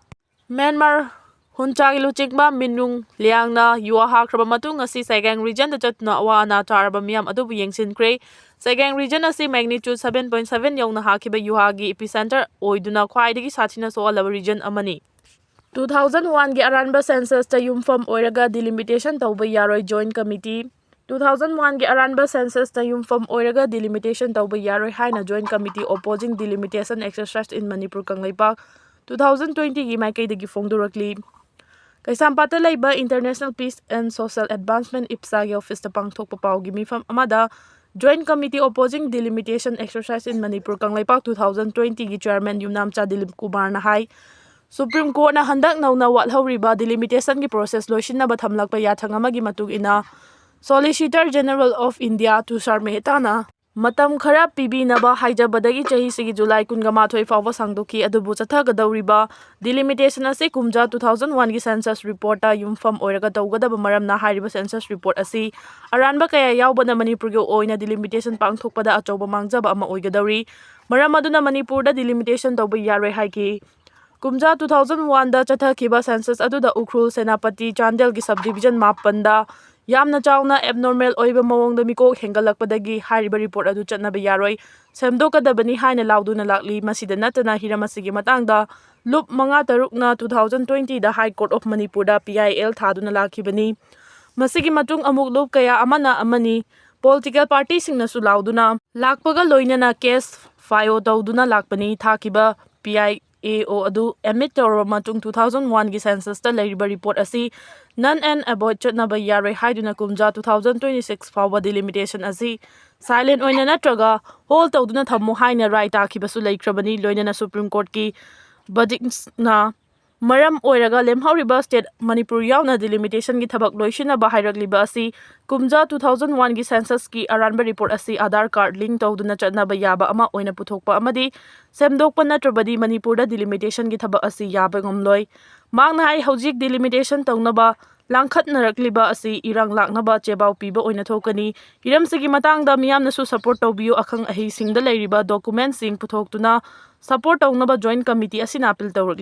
Myanmar junta ꯒꯤ ꯂꯨꯆꯤꯡꯕ Min Aung Hlaing ꯅ ꯌꯨꯍꯥ ꯍꯥꯈ꯭ꯔꯕ ꯃꯇꯨꯡ ꯉꯁꯤ Sagaing region ꯗ ꯆꯠꯇꯨꯅ ꯑꯋꯥ ꯑꯅꯥ ꯇꯥꯔꯕ ꯃꯤꯌꯥꯝ ꯑꯗꯨꯕꯨ ꯌꯦꯡꯁꯤꯟꯈ꯭ꯔꯦ꯫ Sagaing region ꯑꯁꯤ magnitude seven point seven ꯌꯧꯅ ꯍꯥꯈꯤꯕ ꯌꯨꯍꯥꯒꯤ epicenter ꯑꯣꯏꯗꯨꯅ ꯈ꯭ꯋꯥꯏꯗꯒꯤ ꯁꯥꯊꯤꯅ ꯁꯣꯛꯍꯜꯂꯕ region ꯑꯃꯅꯤ꯫ Two thousand one ꯒꯤ ꯑꯔꯥꯟꯕ census ꯇ ꯌꯨꯝꯐꯝ ꯑꯣꯏꯔꯒ delimitation ꯇꯧꯕ ꯌꯥꯔꯣꯏ꯫ Joint Committee꯫ Two thousand one ꯒꯤ ꯑꯔꯥꯟꯕ census ꯇ ꯌꯨꯝꯐꯝ ꯑꯣꯏꯔꯒ delimitation ꯇꯧꯕ ꯌꯥꯔꯣꯏ ꯍꯥꯏꯅ Joint Committee Opposing Delimitation Exercise in Manipur Kangleipak two thousand twenty ꯒꯤ ꯃꯥꯏꯀꯩꯗꯒꯤ ꯐꯣꯡꯗꯣꯔꯛꯂꯤ꯫ ꯀꯩꯁꯥꯝꯄꯥꯠꯇ ꯂꯩꯕ International Peace and Social Advancement, ꯏꯞꯁꯥꯒꯤ office ꯇ ꯄꯥꯡꯊꯣꯛꯄ ꯄꯥꯎꯒꯤ ꯃꯤꯐꯝ ꯑꯃꯗ Joint Committee Opposing Delimitation Exercise in Manipur Kangleipak two thousand twenty ꯒꯤ chairman ꯌꯨꯝꯅꯥꯝꯆꯥ ꯗꯤꯂꯤꯞ ꯀꯨꯃꯥꯔꯅ ꯍꯥꯏ, Supreme Court ꯅ ꯍꯟꯗꯛ ꯅꯧꯅ ꯋꯥꯠꯍꯧꯔꯤꯕ delimitation ꯒꯤ process ꯂꯣꯏꯁꯤꯟꯅꯕ ꯊꯝꯂꯛꯄ ꯌꯥꯊꯪ ꯑꯃꯒꯤ ꯃꯇꯨꯡ ꯏꯟꯅ Solicitor General of India ꯇꯨꯁꯥꯔ ꯃꯦꯍꯇꯥꯅ ꯃꯇꯝ ꯈꯔ ꯄꯤꯕꯤꯅꯕ ꯍꯥꯏꯖꯕꯗꯒꯤ ꯆꯍꯤꯁꯤꯒꯤ ꯖꯨꯂꯥꯏ ꯀꯨꯟꯒ ꯃꯥꯊꯣꯏ ꯐꯥꯎꯕ ꯁꯥꯡꯗꯣꯛꯈꯤ꯫ ꯑꯗꯨꯕꯨ ꯆꯠꯊꯒꯗꯧꯔꯤꯕ delimitation ꯑꯁꯤ ꯀꯨꯝꯖꯥ two thousand one ꯒꯤ census report ꯇ ꯌꯨꯝꯐꯝ ꯑꯣꯏꯔꯒ ꯇꯧꯒꯗꯕ ꯃꯔꯝꯅ ꯍꯥꯏꯔꯤꯕ census report ꯑꯁꯤ ꯑꯔꯥꯟꯕ ꯀꯌꯥ ꯌꯥꯎꯕꯅ ꯃꯅꯤꯄꯨꯔꯒꯤ ꯑꯣꯏꯅ delimitation ꯄꯥꯡꯊꯣꯛꯄꯗ ꯑꯆꯧꯕ ꯃꯥꯡꯖꯕ ꯑꯃ ꯑꯣꯏꯒꯗꯧꯔꯤ꯫ ꯃꯔꯝ ꯑꯗꯨꯅ ꯃꯅꯤꯄꯨꯔꯗ delimitation ꯇꯧꯕ ꯌꯥꯔꯣꯏ ꯍꯥꯏꯈꯤ꯫ ꯀꯨꯝꯖꯥ two thousand one ꯗ ꯆꯠꯊꯈꯤꯕ census ꯑꯗꯨꯗ ꯎꯈ꯭ꯔꯨꯜ, ꯁꯦꯅꯥꯄꯇꯤ, ꯆꯥꯟꯗꯦꯜꯒꯤ subdivision ꯃꯥꯄꯟꯗ ꯌꯥꯝꯅ ꯆꯥꯎꯅ abnormal ꯑꯣꯏꯕ ꯃꯑꯣꯡꯗ ꯃꯤꯀꯣꯛ ꯍꯦꯟꯒꯠꯂꯛꯄꯗꯒꯤ ꯍꯥꯏꯔꯤꯕ report ꯑꯗꯨ ꯆꯠꯅꯕ ꯌꯥꯔꯣꯏ, ꯁꯦꯝꯗꯣꯛꯀꯗꯕꯅꯤ ꯍꯥꯏꯅ ꯂꯥꯎꯗꯨꯅ ꯂꯥꯛꯂꯤ꯫ ꯃꯁꯤꯗ ꯅꯠꯇꯅ ꯍꯤꯔꯝ ꯑꯁꯤꯒꯤ ꯃꯇꯥꯡꯗ ꯂꯨꯞ ꯃꯉꯥ ꯇꯔꯨꯛꯅ two thousand twenty the High Court of Manipur the P I L ꯊꯥꯗꯨꯅ ꯂꯥꯛꯈꯤꯕꯅꯤ꯫ ꯃꯁꯤꯒꯤ ꯃꯇꯨꯡ ꯑꯃꯨꯛ ꯂꯨꯞ ꯀꯌꯥ ꯑꯃꯅ ꯑꯃꯅꯤ꯫ Political party ꯁꯤꯡꯅꯁꯨ ꯂꯥꯎꯗꯨꯅ ꯂꯥꯛꯄꯒ ꯂꯣꯏꯅꯅ case file ꯇꯧꯗꯨꯅ ꯂꯥꯛꯄꯅꯤ꯫ ꯊꯥꯈꯤꯕ P I A O ꯑꯗꯨ admit ꯇꯧꯔꯕ ꯃꯇꯨꯡ two thousand one ꯒꯤ census ꯇ ꯂꯩꯔꯤꯕ report ꯑꯁꯤ null and void ꯆꯠꯅꯕ ꯌꯥꯔꯣꯏ ꯍꯥꯏꯗꯨꯅ ꯀꯨꯝꯖꯥ two thousand twenty-six ꯐꯥꯎꯕ delimitation ꯑꯁꯤ silent ꯑꯣꯏꯅ ꯅꯠꯇ꯭ꯔꯒ hold ꯇꯧꯗꯨꯅ ꯊꯝꯃꯨ ꯍꯥꯏꯅ ꯔꯥꯏ ꯇꯥꯈꯤꯕꯁꯨ ꯂꯩꯈ꯭ꯔꯕꯅꯤ꯫ ꯂꯣꯏꯅꯅ Supreme Court ꯀꯤ verdicts ꯅ ꯃꯔꯝ ꯑꯣꯏꯔꯒ ꯂꯦꯝꯍꯧꯔꯤꯕ state ꯃꯅꯤꯄꯨꯔ ꯌꯥꯎꯅ delimitationꯒꯤ ꯊꯕꯛ ꯂꯣꯏꯁꯤꯟꯅꯕ ꯍꯥꯏꯔꯛꯂꯤꯕ ꯑꯁꯤ ꯀꯨꯝꯖꯥ two thousand oneꯒꯤ censusꯀꯤ ꯑꯔꯥꯟꯕ report ꯑꯁꯤ Aadhaar card link ꯇꯧꯗꯨꯅ ꯆꯠꯅꯕ ꯌꯥꯕ ꯑꯃ ꯑꯣꯏꯅ ꯄꯨꯊꯣꯛꯄ ꯑꯃꯗꯤ ꯁꯦꯝꯗꯣꯛꯄ ꯅꯠꯇ꯭ꯔꯕꯗꯤ ꯃꯅꯤꯄꯨꯔꯗ delimitationꯒꯤ ꯊꯕꯛ ꯑꯁꯤ ꯌꯥꯕ ꯉꯝꯂꯣꯏ꯫ ꯃꯍꯥꯛꯅ ꯍꯥꯏ, ꯍꯧꯖꯤꯛ delimitation ꯇꯧꯅꯕ ꯂꯥꯡꯈꯠꯅꯔꯛꯂꯤꯕ ꯑꯁꯤ ꯏꯔꯥꯡ ꯂꯥꯛꯅꯕ ꯆꯦꯕꯥꯎ ꯄꯤꯕ ꯑꯣꯏꯅ ꯊꯣꯛꯀꯅꯤ꯫ ꯍꯤꯔꯝꯁꯤꯒꯤ ꯃꯇꯥꯡꯗ ꯃꯤꯌꯥꯝꯅꯁꯨ support ꯇꯧꯕꯤꯌꯨ꯫ ꯑꯈꯪ ꯑꯍꯩꯁꯤꯡꯗ ꯂꯩꯔꯤꯕ documentꯁꯤꯡ ꯄꯨꯊꯣꯛꯇꯨꯅ support ꯇꯧꯅꯕ Joint Committee ꯑꯁꯤꯅ appeal ꯇꯧꯔꯛꯂꯤ꯫